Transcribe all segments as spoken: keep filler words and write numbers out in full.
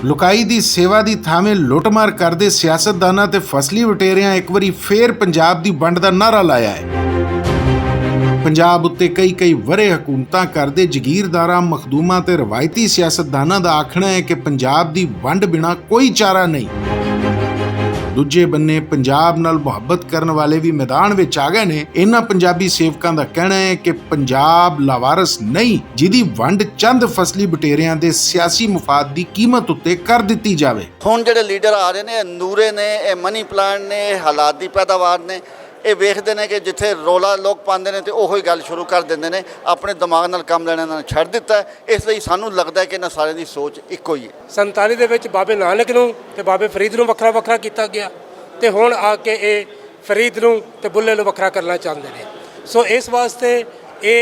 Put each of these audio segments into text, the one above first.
لکائی دی سیوا دی تھاویں لٹمار کردے سیاستداناں تے فصلی وٹیریاں اک واری فیر پنجاب دی ونڈ دا نعرہ لایا ہے۔ پنجاب اتے کئی کئی ورے حکومتاں کردے جگیرداراں، مخدوماں تے روایتی سیاستداناں دا آکھنا ہے کہ پنجاب دی ونڈ بنا کوئی چارہ نہیں۔ دوجے بننے پنجاب نال محبت کرن والے وی میدان وچ آ گئے نے۔ انہاں پنجابی سیوکاں دا کہنا ہے کہ پنجاب لاوارث نہیں، جدی ونڈ چند فصلی بٹیریاں دے سیاسی مفاد دی قیمت اتے کر دتی جاوے۔ ہن جڑے لیڈر آ رہے نے، اے نورے نے، اے منی پلانٹ نے، اے حالات دی پیداوار نے۔ اے ویکھدے نے کہ جتھے رولا لوگ پاندے نے تے اوہو ہی گل شروع کر دیندے نے، اپنے دماغ نال کم لینا انہاں نے چھڈ دتا ہے۔ اس لئی سانوں لگدا ہے کہ انہاں سارے دی سوچ اکو ہی ہے۔ سنتالی دے وچ بابے نانک نوں تے بابے فرید نوں وکھرا وکھرا کیتا گیا، تے ہن آ کے اے فرید نوں تے بلے نوں وکھرا کرنا چاہندے نے۔ سو اس واسطے اے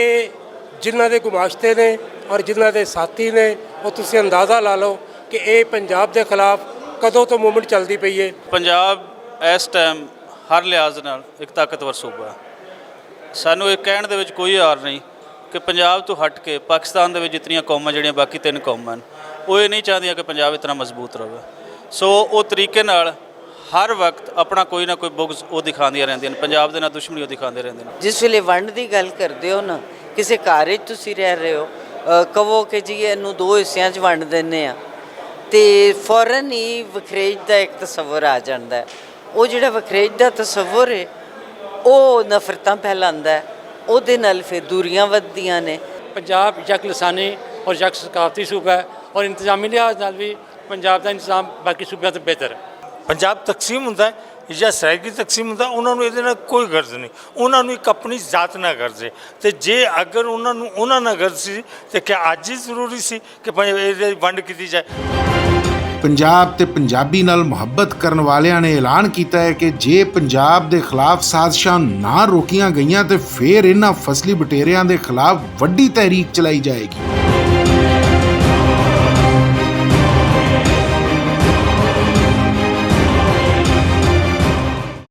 جنہاں دے گماشتے نے اور جنہاں دے ساتھی نے، او تسی اندازہ لا لو کہ اے پنجاب دے خلاف کدوں تو موومنٹ چلدی پئی ہے۔ پنجاب اس ٹائم ہر لحاظ نال ایک طاقتور صوبہ ہے۔ سانوں یہ کہن دے وچ کوئی یار نہیں کہ پنجاب تو ہٹ کے پاکستان دے وچ جتنیاں قوماں جڑیاں باقی تین قوماں ہن، وہ یہ نہیں چاہدیاں کہ پنجاب اتنا مضبوط رہے۔ سو وہ طریقے نال ہر وقت اپنا کوئی نہ کوئی بغض وہ دکھاندیاں رہندیاں ہن، پنجاب دے نال دشمنی وہ دکھاندے رہندے ہن۔ جس ویلے ونڈ دی گل کردے ہو نا، کسے گھر وچ تسی رہ رہے ہو، اہ، کہو کہ جی اینوں دو حصیاں چ ونڈ دینے آ، تے فوراً ہی وکھریج دا ایک تصور آ جاندا ہے۔ او جڑا وکھریج دا تصور ہے، او نفرتاں پھیلاندا ہے، او دے نال پھر دوریاں ودھدیاں نے۔ پنجاب یک لسانی اور یک ثقافتی صوبہ ہے، اور انتظامی لحاظ نال بھی پنجاب دا انتظام باقی صوبیاں تو بہتر ہے۔ پنجاب تقسیم ہوندا ہے یا سرائیکی تقسیم ہوندا ہے، انہاں نوں ایہدے نال کوئی غرض نہیں، انہاں نوں ایک اپنی ذات نال غرض ہے۔ تے جے اگر انہاں نوں انہاں نال غرض سی، تے کیا اج ہی ضروری سی کہ پنج-، ایہدے ونڈ کیتی جائے؟ پنجاب تے پنجابی نال محبت کرن والیاں نے اعلان کیتا ہے کہ جے پنجاب دے خلاف سازشاں نہ روکیاں گئیاں تے فیر انہاں فصلی بٹیریاں دے خلاف وڈی تحریک چلائی جائے گی۔